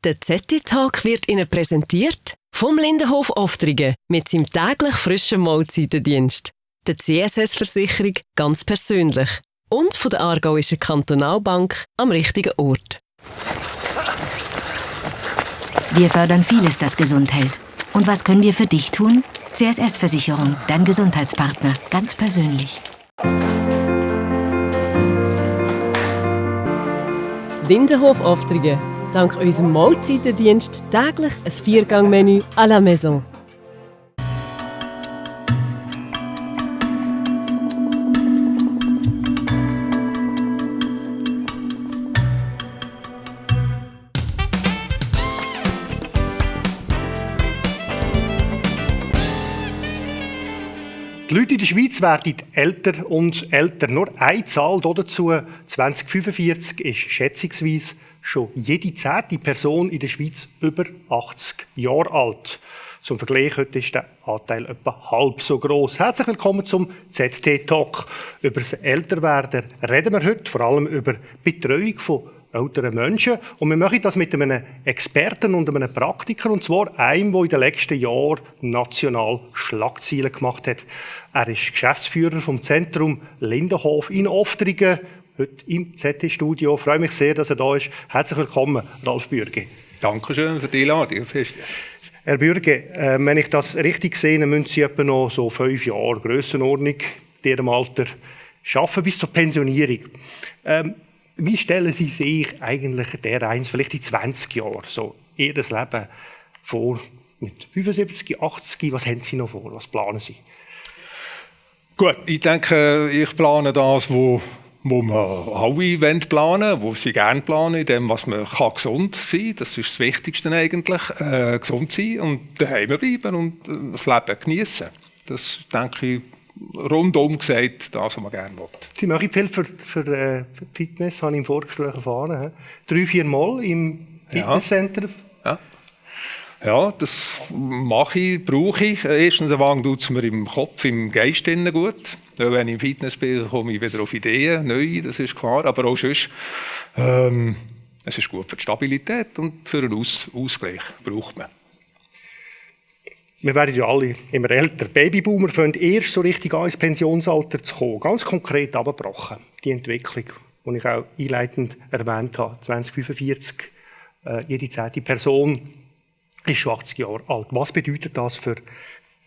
Der ZT-Talk wird Ihnen präsentiert vom Lindenhof Oftringen mit seinem täglich frischen Mahlzeitendienst, der CSS-Versicherung ganz persönlich und von der Aargauischen Kantonalbank am richtigen Ort. Wir fördern vieles, das gesund hält. Und was können wir für dich tun? CSS-Versicherung, dein Gesundheitspartner, ganz persönlich. Lindenhof Oftringen. Dank unserem Mahlzeitendienst täglich ein 4-Gang-Menü à la maison. Die Leute in der Schweiz werden älter und älter. Nur eine Zahl dazu, 2045, ist schätzungsweise schon jede 10. Person in der Schweiz über 80 Jahre alt. Zum Vergleich, heute ist der Anteil etwa halb so gross. Herzlich willkommen zum ZT-Talk. Über das Älterwerden reden wir heute, vor allem über die Betreuung von älteren Menschen. Und wir machen das mit einem Experten und einem Praktiker, und zwar einem, der in den letzten Jahren national Schlagzeilen gemacht hat. Er ist Geschäftsführer vom Zentrum Lindenhof in Oftringen, heute im ZT-Studio. Ich freue mich sehr, dass er da ist. Herzlich willkommen, Ralf Bürgi. Dankeschön für die Einladung. Herr Bürgi, wenn ich das richtig sehe, müssen Sie etwa noch so 5 Jahre Grössenordnung in Ihrem Alter arbeiten bis zur Pensionierung. Wie stellen Sie sich eigentlich vielleicht in 20 Jahren so Ihr Leben vor, mit 75, 80, was haben Sie noch vor, was planen Sie? Gut, ich denke, ich plane das, wo wir alle planen wollen, wo sie gerne planen, in dem, was man gesund sein kann. Das ist das Wichtigste eigentlich, gesund sein und daheim bleiben und das Leben genießen. Das denke ich, rundum gesagt, das, was man gerne will. Sie machen viel für Fitness, habe ich im Vorgespräch erfahren. 3-4 Mal im Fitnesscenter. Ja, das mache ich, brauche ich. Erstens tut es mir im Kopf, im Geist gut. Wenn ich im Fitness bin, komme ich wieder auf Ideen, neue, das ist klar. Aber auch sonst, es ist gut für die Stabilität und für einen Ausgleich braucht man. Wir werden ja alle immer älter. Babyboomer fangen erst so richtig an, ins Pensionsalter zu kommen. Ganz konkret abgebrochen, die Entwicklung, die ich auch einleitend erwähnt habe. 2045, jede 10. Person ist schon 80 Jahre alt. Was bedeutet das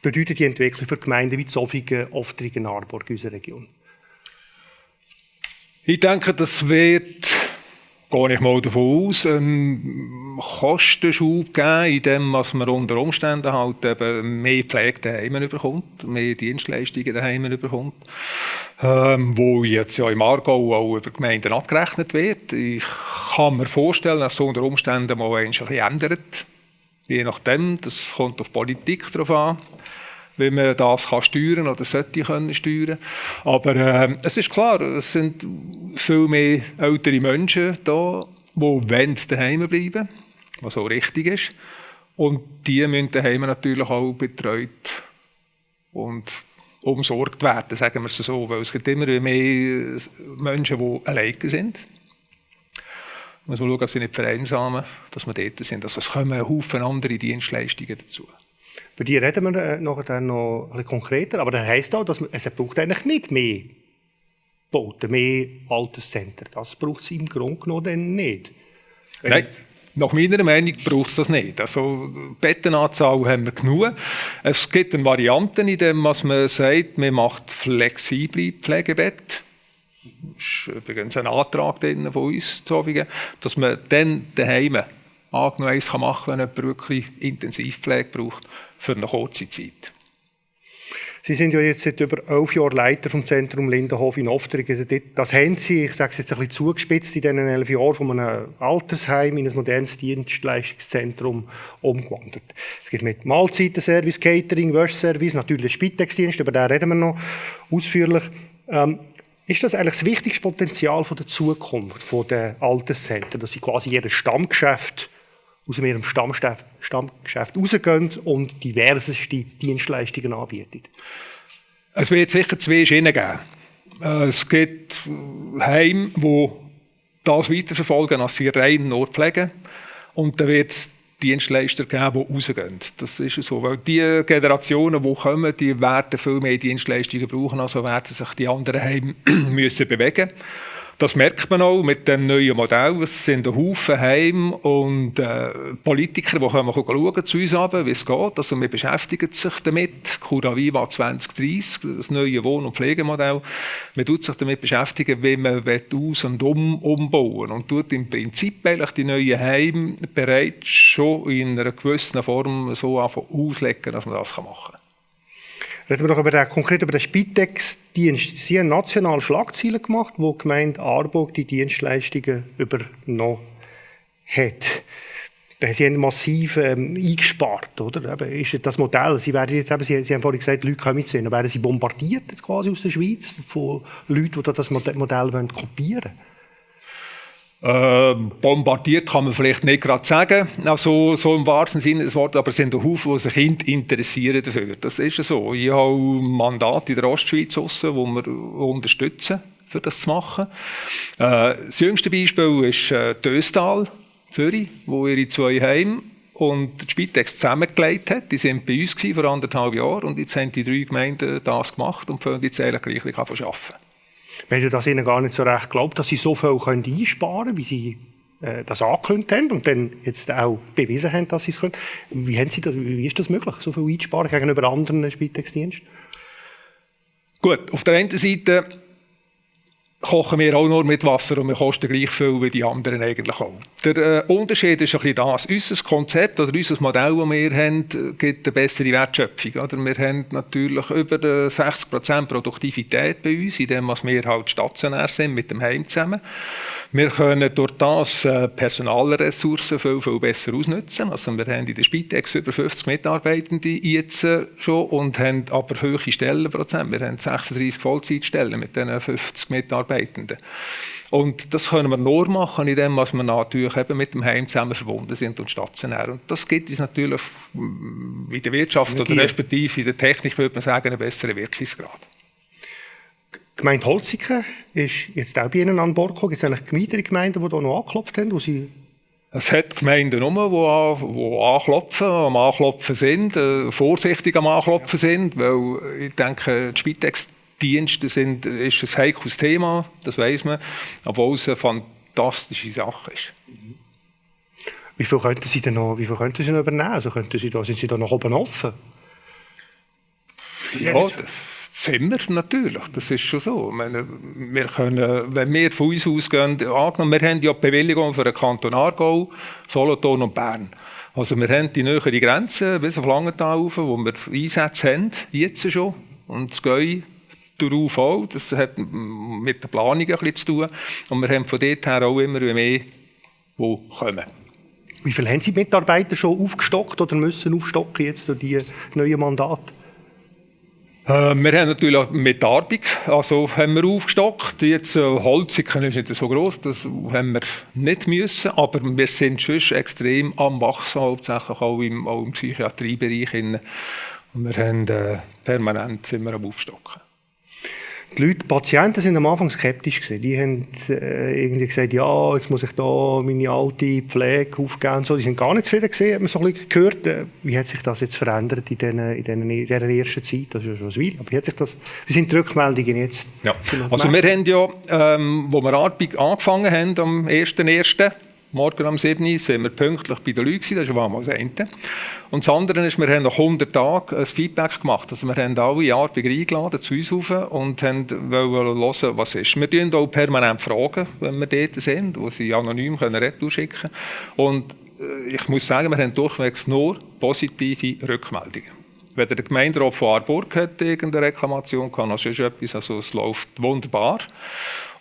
bedeutet die Entwicklung für Gemeinden wie Zofingen, Oftringen, Aarborg, unsere Region? Ich denke, das wird, gehe ich mal davon aus, einen Kostenschub geben, in dem, was man unter Umständen halt eben mehr Pflege daheim bekommt, mehr Dienstleistungen daheim bekommt, wo jetzt ja im Aargau auch über Gemeinden abgerechnet wird. Ich kann mir vorstellen, dass es unter Umständen mal ein bisschen ändert. Je nachdem, das kommt auf die Politik drauf an, wie man das kann steuern oder sollte können steuern. Aber es ist klar, es sind viel mehr ältere Menschen da, die daheim bleiben, was auch richtig ist. Und die müssen daheim natürlich auch betreut und umsorgt werden, sagen wir es so, weil es gibt immer mehr Menschen, die alleine sind. Man muss schauen, dass sie nicht vereinsamen, dass wir dort sind. Also es kommen ein Haufen andere Dienstleistungen dazu. Über die reden wir nachher noch ein bisschen konkreter, aber das heisst auch, dass es braucht eigentlich nicht mehr Bauten, mehr Alterszentren. Das braucht es im Grunde genommen dann nicht. Nein, nach meiner Meinung braucht es das nicht. Also Bettenanzahl haben wir genug. Es gibt eine Variante in dem, was man sagt, man macht flexible Pflegebett. Das ist übrigens ein Antrag von uns, dass man dann daheim angenommen eins machen kann, wenn jemand wirklich Intensivpflege braucht, für eine kurze Zeit. Sie sind ja jetzt seit über 11 Jahren Leiter vom Zentrum Lindenhof in Oftringen. Das haben Sie, ich sage es jetzt ein bisschen zugespitzt, in diesen 11 Jahren von einem Altersheim in ein modernes Dienstleistungszentrum umgewandelt. Es gibt mit Mahlzeitenservice, Catering, Waschservice, natürlich Spitex-Dienst, über den reden wir noch ausführlich. Ist das eigentlich das wichtigste Potenzial der Zukunft der Alterszentren, dass sie quasi ihr Stammgeschäft aus ihrem Stammgeschäft rausgehen und diverseste Dienstleistungen anbieten? Es wird sicher 2 Schienen geben. Es gibt Heime, die das weiterverfolgen, als sie rein nur pflegen. und dann wird es Dienstleister geben, die rausgehen. Das ist so, weil die Generationen, die kommen, die werden viel mehr Dienstleistungen brauchen, also werden sich die anderen Heime müssen bewegen. Das merkt man auch mit dem neuen Modell. Es sind ein Haufen Heime und Politiker, die kommen schauen zu uns runter, wie es geht. Also wir beschäftigen sich damit. Cura Viva 2030, das neue Wohn- und Pflegemodell. Man tut sich damit beschäftigen, wie man aus- und umbauen und tut im Prinzip eigentlich die neuen Heime bereits schon in einer gewissen Form so auslegen, dass man das machen kann. Reden wir noch konkret über den Spitex-Dienst. Sie haben national Schlagzeilen gemacht, wo die Gemeinde Aarburg die Dienstleistungen übernommen hat. Sie haben massiv eingespart, oder? Eben, ist das Modell, Sie haben vorhin gesagt, Leute kommen zu Ihnen. Werden Sie bombardiert jetzt quasi aus der Schweiz von Leuten, die das Modell kopieren wollen? Bombardiert kann man vielleicht nicht gerade sagen, also, so im wahrsten Sinne des Wortes, aber es sind ein Haufen, die sich interessieren dafür. Das ist so. Ich habe ein Mandat in der Ostschweiz, das wir unterstützen, für das zu machen. Das jüngste Beispiel ist Döstal, Zürich, wo ihre 2 Heime und die Spitex zusammengelegt hat. Die waren bei uns vor 1,5 Jahren und jetzt haben die 3 Gemeinden das gemacht und fangen jetzt eigentlich gleich an zu arbeiten. Wir haben das Ihnen gar nicht so recht geglaubt, dass Sie so viel einsparen können, wie Sie das angekündigt haben und dann jetzt auch bewiesen haben, dass Sie es können. Wie ist das möglich, so viel einsparen gegenüber anderen Spitex-Diensten? Gut, auf der einen Seite kochen wir auch nur mit Wasser und wir kosten gleich viel wie die anderen eigentlich auch. Der Unterschied ist ein bisschen das. Unser Konzept oder unser Modell, das wir haben, gibt eine bessere Wertschöpfung. Oder? Wir haben natürlich über 60% Produktivität bei uns, in dem, was wir halt stationär sind, mit dem Heim zusammen. Wir können durch das Personalressourcen viel, viel besser ausnutzen. Also wir haben in der Spitex über 50 Mitarbeitende jetzt schon und haben aber hohe Stellenprozent. Wir haben 36 Vollzeitstellen mit diesen 50 Mitarbeitenden. Und das können wir nur machen, indem wir natürlich eben mit dem Heim zusammen verbunden sind und stationär. Und das gibt uns natürlich in der Wirtschaft oder respektive in der Technik, würde man sagen, einen besseren Wirkungsgrad. Die Gemeinde Holzigen ist jetzt auch bei Ihnen an Bord gekommen. Gibt es eigentlich weitere Gemeinden, die da noch angeklopft haben? Es hat Gemeinden die anklopfen, am Anklopfen sind, vorsichtig am Anklopfen sind, weil ich denke, die Spitex-Dienste ist ein heikles Thema, das weiss man, obwohl es eine fantastische Sache ist. Wie viel könnten Sie noch übernehmen? Also sind Sie da noch oben offen? Ja, das sind wir natürlich, das ist schon so. Wir können, wenn wir von uns ausgehen, angenommen, wir haben ja die Bewilligung für den Kanton Aargau, Solothurn und Bern. Also wir haben die nähere Grenze bis auf Langenthal rauf, wo wir Einsätze haben, jetzt schon. Und das Gäu darauf auch, das hat mit der Planung ein bisschen zu tun. Und wir haben von dort her auch immer mehr, die kommen. Wie viele haben Sie Mitarbeiter schon aufgestockt oder müssen aufstocken jetzt durch die neuen Mandate? Wir haben natürlich auch mit Arbeit, also haben wir aufgestockt. Jetzt Holzigen ist nicht so gross, das haben wir nicht müssen, aber wir sind schon extrem am Wachsen, hauptsächlich auch im Psychiatriebereich. Und wir haben permanent sind wir am Aufstocken. Die Patienten sind am Anfang skeptisch gewesen. Die haben irgendwie gesagt, ja, jetzt muss ich da meine alte Pflege aufgeben. So. Die sind gar nicht zufrieden gewesen, hat man so ein bisschen gehört. Wie hat sich das jetzt verändert in dieser ersten Zeit? Das ist ja schon ein Weile. Aber wie sind die Rückmeldungen jetzt? Ja. Also wir haben ja, wo wir Arbeit angefangen haben, am 1.1., morgen am 7. sind wir pünktlich bei den Leuten, das war mal das eine. Und das andere ist, wir haben nach 100 Tagen ein Feedback gemacht. Also wir haben alle Arbeit eingeladen zu uns rauf und wollen hören, was ist. Wir fragen auch permanent Fragen, wenn wir dort sind, wo sie anonym retour schicken können. Und ich muss sagen, wir haben durchwegs nur positive Rückmeldungen. Wenn der Gemeinderat von Aarburg hat irgendeine Reklamation kann, also ist etwas, also es läuft wunderbar.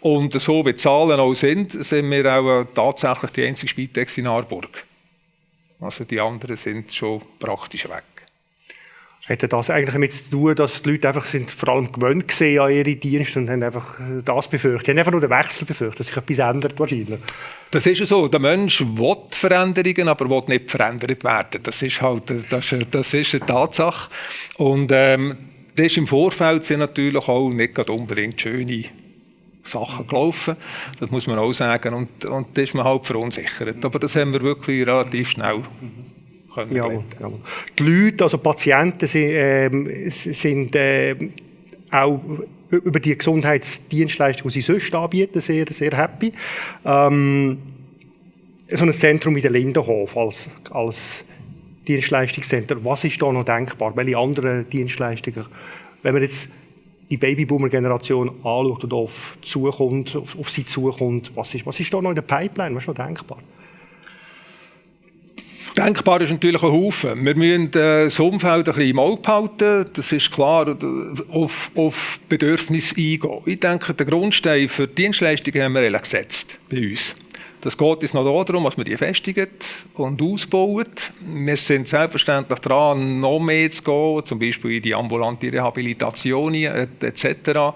Und so wie die Zahlen auch sind wir auch tatsächlich die einzige Spitex in Aarburg. Also die anderen sind schon praktisch weg. Hätte das eigentlich damit zu tun, dass die Leute einfach sind vor allem gewöhnt gesehen an ihre Dienste und haben einfach das befürchtet? Die haben einfach nur den Wechsel befürchtet, dass sich etwas ändert wahrscheinlich. Das ist ja so. Der Mensch will Veränderungen, aber will nicht verändert werden. Das ist halt das ist eine Tatsache. Und das im Vorfeld sind natürlich auch nicht unbedingt schöne Sachen gelaufen, das muss man auch sagen, und da ist man halt verunsichert. Aber das haben wir wirklich relativ schnell können jawohl. Die Leute, also Patienten, sind auch über die Gesundheitsdienstleistung, die sie sonst anbieten, sehr, sehr happy. So ein Zentrum wie der Lindenhof als Dienstleistungszentrum, was ist da noch denkbar? Welche anderen Dienstleistungen, wenn man jetzt die Babyboomer-Generation anschaut oder auf sie zukommt, was ist da noch in der Pipeline, was ist noch denkbar? Denkbar ist natürlich ein Haufen. Wir müssen das Umfeld ein bisschen im Auge behalten. Das ist klar, auf Bedürfnisse eingehen. Ich denke, den Grundstein für die Dienstleistungen haben wir eigentlich gesetzt bei uns. Das geht jetzt noch darum, dass wir die festigen und ausbauen. Wir sind selbstverständlich dran, noch mehr zu gehen, zum Beispiel in die ambulante Rehabilitation etc.,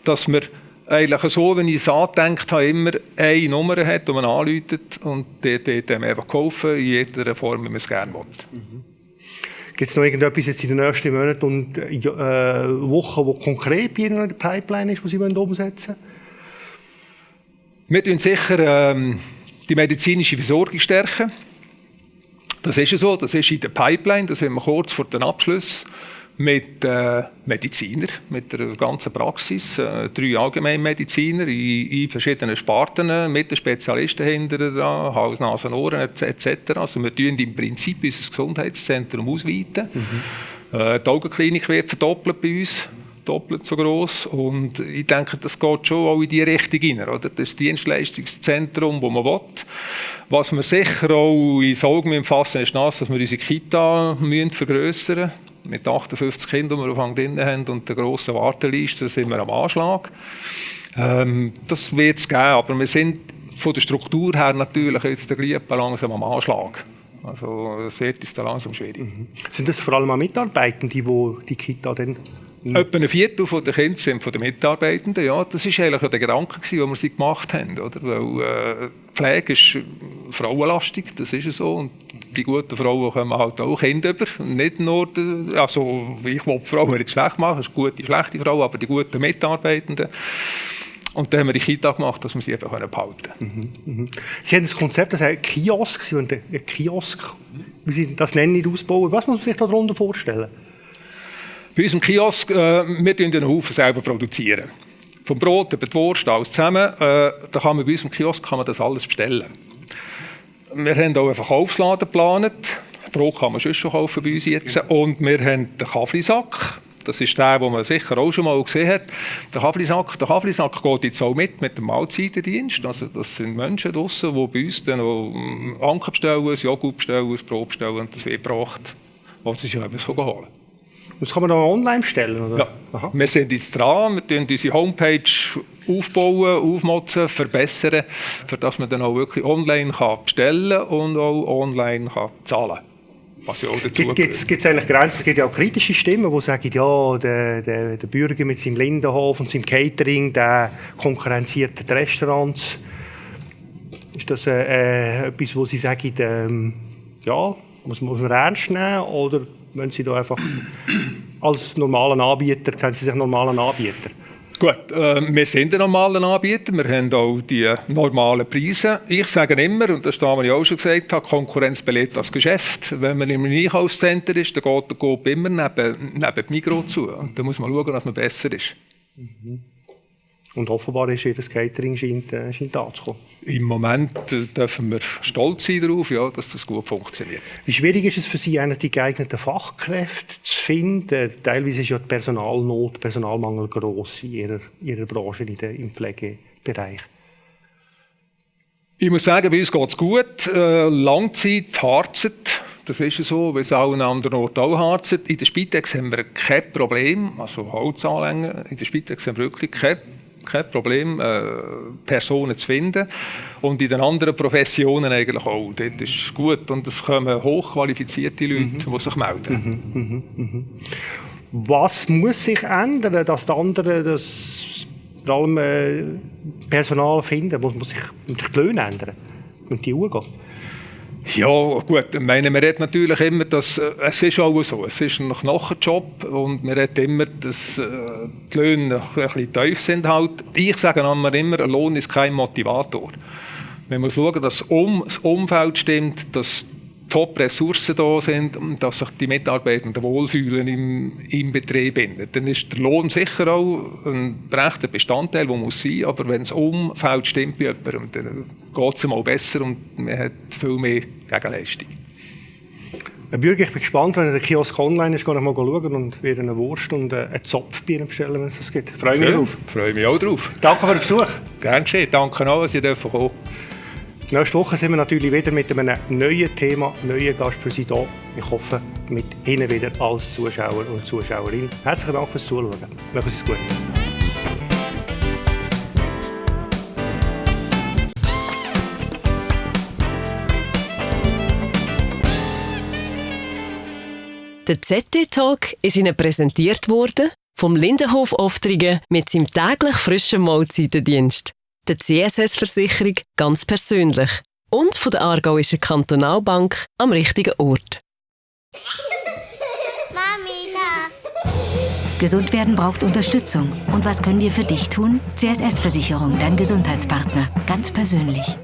dass wir eigentlich so, wenn ich es angedenkt habe, immer eine Nummer hat, die man anruft und dort haben wir einfach geholfen, in jeder Form, wie man es gerne will. Gibt es noch irgendetwas jetzt in den nächsten Monaten und Wochen, wo konkret bei Ihnen in der Pipeline ist, was Sie umsetzen wollen? Wir stärken sicher die medizinische Versorgung stärken. Das ist so, das ist in der Pipeline, das haben wir kurz vor dem Abschluss mit Medizinern, mit der ganzen Praxis, 3 Allgemeinmediziner in verschiedenen Sparten, mit den Spezialisten hinterher dran, Hals, Nase, Ohren etc. Also wir tun im Prinzip unser Gesundheitszentrum ausweiten. Die Augenklinik wird verdoppelt bei uns, doppelt so gross, und ich denke, das geht schon auch in die Richtung rein, oder? Das Dienstleistungszentrum, das man will. Was wir sicher auch ins Auge fassen ist das, dass wir unsere Kita vergrössern müssen. Mit 58 Kindern, die wir auf Anfang drin haben, und der grossen Warteliste, sind wir am Anschlag. Das wird es geben, aber wir sind von der Struktur her natürlich jetzt langsam am Anschlag. Also es wird uns da langsam schwierig. Sind das vor allem auch Mitarbeitende, die Kita dann... Etwa ein Viertel der Kinder sind von den Mitarbeitenden. Ja, das war eigentlich der Gedanke, den wir sie gemacht haben. Oder? Weil Pflege ist frauenlastig, das ist so. Und die guten Frauen kommen halt auch Kinder über. Nicht nur, also ich will die Frauen nicht schlecht machen, es ist eine gute, schlechte Frau, aber die guten Mitarbeitenden. Und dann haben wir die Kita gemacht, dass wir sie eben behalten können. Sie haben das Konzept, das heißt Kiosk, Sie wollen einen Kiosk, wie Sie das nennen, ausbauen. Was muss man sich darunter vorstellen? Bei unserem Kiosk, wir produzieren den Haufen selber. Produzieren. Vom Brot über die Wurst, alles zusammen. Da kann man bei unserem Kiosk das alles bestellen. Wir haben auch einen Verkaufsladen geplant. Brot kann man schon kaufen bei uns jetzt. Und wir haben den Kaffeesack. Das ist der, den man sicher auch schon mal gesehen hat. Der Kaffeesack geht jetzt auch mit dem Mahlzeitendienst. Also das sind Menschen draussen, die bei uns dann auch Anker bestellen, ein Joghurt bestellen, ein Brot bestellen und das wird gebracht, was sie sich eben so holen. Das kann man dann online bestellen, oder? Ja. Aha. Wir sind jetzt dran, wir tun unsere Homepage aufbauen, aufmotzen, verbessern, damit man dann auch wirklich online bestellen kann und auch online zahlen kann. Was ja auch dazu gibt es eigentlich Grenzen? Es gibt ja auch kritische Stimmen, die sagen, ja, der Bürger mit seinem Lindenhof und seinem Catering, der konkurrenziert die Restaurants. Ist das etwas, wo Sie sagen, ja, muss man ernst nehmen, oder wenn Sie da einfach als normalen Anbieter, sehen Sie sich normalen Anbieter? Gut, wir sind ein normaler Anbieter, wir haben auch die normalen Preise. Ich sage immer, und das habe ich auch schon gesagt, Konkurrenz belebt das Geschäft. Wenn man im Einkaufszentrum ist, dann geht der Coop immer neben Migros zu. Und da muss man schauen, dass man besser ist. Und offenbar ist Ihr Catering scheint anzukommen. Im Moment dürfen wir stolz sein darauf, ja, dass das gut funktioniert. Wie schwierig ist es für Sie, eigentlich die geeigneten Fachkräfte zu finden? Teilweise ist ja die Personalnot, Personalmangel gross in Ihrer Branche, im Pflegebereich. Ich muss sagen, bei uns geht es gut. Langzeit harzet. Das ist so, wie es auch an anderen Orten auch harzet. In der Spitex haben wir kein Problem, also Holzanlängen. In der Spitex haben wir wirklich kein Problem, Personen zu finden. Und in den anderen Professionen eigentlich auch. Dort ist es gut. Und es kommen hochqualifizierte Leute, die sich melden. Was muss sich ändern, dass die anderen vor allem Personal finden? Muss sich die Löhne ändern? Mit die Uhr gehen? Ja, gut. Ich meine, man redet natürlich immer, dass es ist auch so. Es ist ein Knochenjob und man redet immer, dass die Löhne ein bisschen tief sind. Halt. Ich sage immer, ein Lohn ist kein Motivator. Man muss schauen, dass das Umfeld stimmt, dass Top-Ressourcen da sind und dass sich die Mitarbeitenden wohlfühlen im Betrieb. Dann ist der Lohn sicher auch ein rechter Bestandteil, der muss sein, aber wenn das Umfeld stimmt bei jemandem, dann geht es mal besser und man hat viel mehr Gegenleistung. Herr Bürger, ich bin gespannt, wenn der Kiosk online ist, gehe ich mal schauen und werde eine Wurst und einen Zopf bei Ihnen bestellen, wenn es das gibt. Freue mich drauf. Freue mich auch drauf. Danke für den Besuch. Gern geschehen. Danke auch, dass Sie kommen dürfen. Nächste Woche sind wir natürlich wieder mit einem neuen Thema, neuen Gast für Sie da. Ich hoffe, mit Ihnen wieder als Zuschauer und Zuschauerin. Herzlichen Dank fürs Zuschauen. Machen Sie es gut. Der ZT-Talk ist Ihnen präsentiert worden vom Lindenhof Oftringen mit seinem täglich frischen Mahlzeitendienst. Der CSS-Versicherung ganz persönlich und von der Aargauischen Kantonalbank am richtigen Ort. Mami, da. Gesund werden braucht Unterstützung. Und was können wir für dich tun? CSS-Versicherung, dein Gesundheitspartner. Ganz persönlich.